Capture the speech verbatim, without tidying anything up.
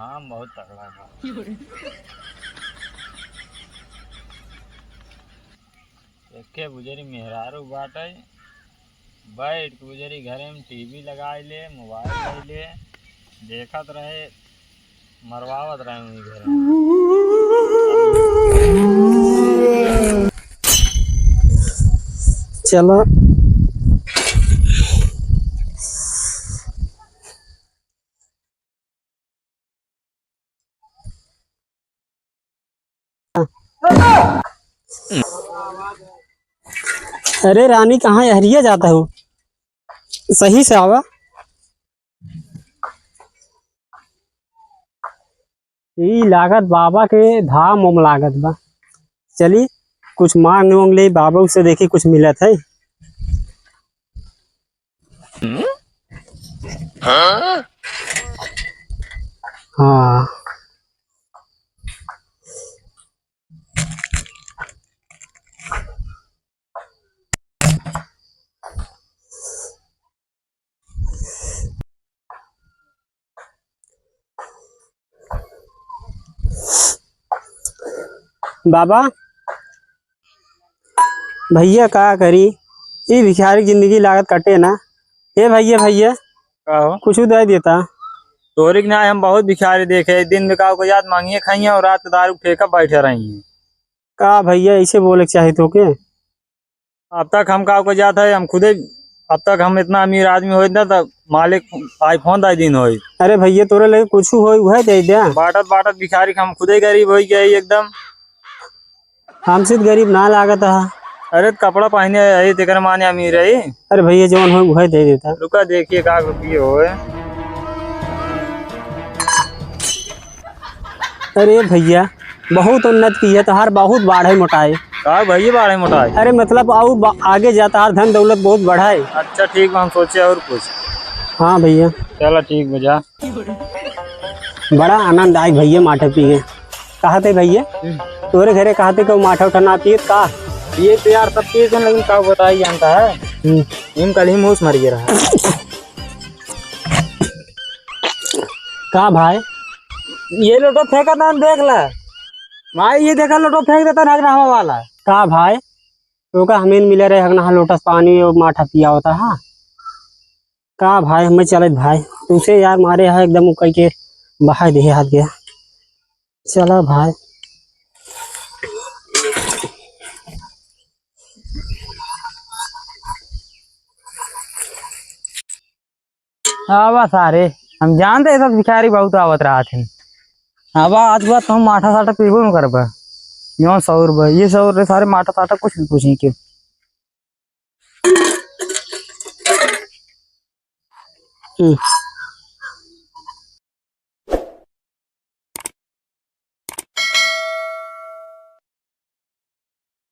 हाँ, बहुत तगड़ा बा। एके बुजरी मेहरारू बाटे, बैठ के बुजरी घरे में टीवी लगाई ले, मोबाइल ले ले, देखत रहे, मरवावत रहे उन्हीं घरे में। चलो। अरे रानी, कहाँ एहरिया जाता हो? सही से आवा। ई लागत बाबा के धाम ओम लागत बा। चली, कुछ मांग वांग ले बाबा से, देखी कुछ मिलत है। हाँ। बाबा, भइया का करी, ई भिखारी जिंदगी लागत कटे ना। ए भइया, भइया, का हो? कुछ दे देता। तोहरी के ना हम बहुत भिखारी देखे, दिन में का को जात मांगिए खाइए और रात के दारू ठेका बैठे रही। का भइया, ऐसे बोले के चाही तोके? अब तक हम का को जात है, हम खुदे, अब तक हम इतना अमीर आदमी होइत ना, तब मालिक iPhone दाई दिन होई। अरे भइया, तोरे लगे कुछ होई, उहे दे दे। बाटत बाटत भिखारी हम खुदे गरीब होई गए एकदम। हमसे तो गरीब ना लागत हा। अरे, तो कपड़ा पहने आई, तेकर माने अमीर है। अरे भइया, जौन होई, उहे दे देता। रुका, देखिए का रुपये होए। अरे भइया, बहुत उन्नत की है, तोहार बहुत बाढ़े मोटाए। का भइया बाढ़े मोटाए? अरे मतलब, और बा-, आगे जा, तोहार धन दौलत बहुत बढ़ाए। अच्छा ठीक बा, हम सोचे और कुछ। हाँ भइया। चला ठीक बा, जा। बड़ा आनंद आई भइया माठा पी के। कहा थे भइया? हम्म। तोरे घरे कहा थे कि वो माठा उठा ना पिए का? ये तो यार सब चीज है, लेकिन का बताई जानता है? हम्म। इन कल ही मूस मर गया रहा। का भाई? ये लोटो फेंका था, देख ला। भाई, ये देखा, लोटो फेंक देता ना, हगना हवा वाला। का भाई? तो का हमें मिले रहे, हगना लोटस पानी और माठा पिया होता, हाँ? का भाई, हमें चलत भाई, तुसे यार मारे है एकदम कह के बहाय दे हाथ गया। चला भाई। आवा सारे, हम जानते हैं सब भिखारी बहुत आवत रहत हैं। आवा आज बात हम माठा साठा पीबो न करबा। यो सौर बा, ये सौर रे सारे माठा साठा कुछ भी पूछे के। हम्म।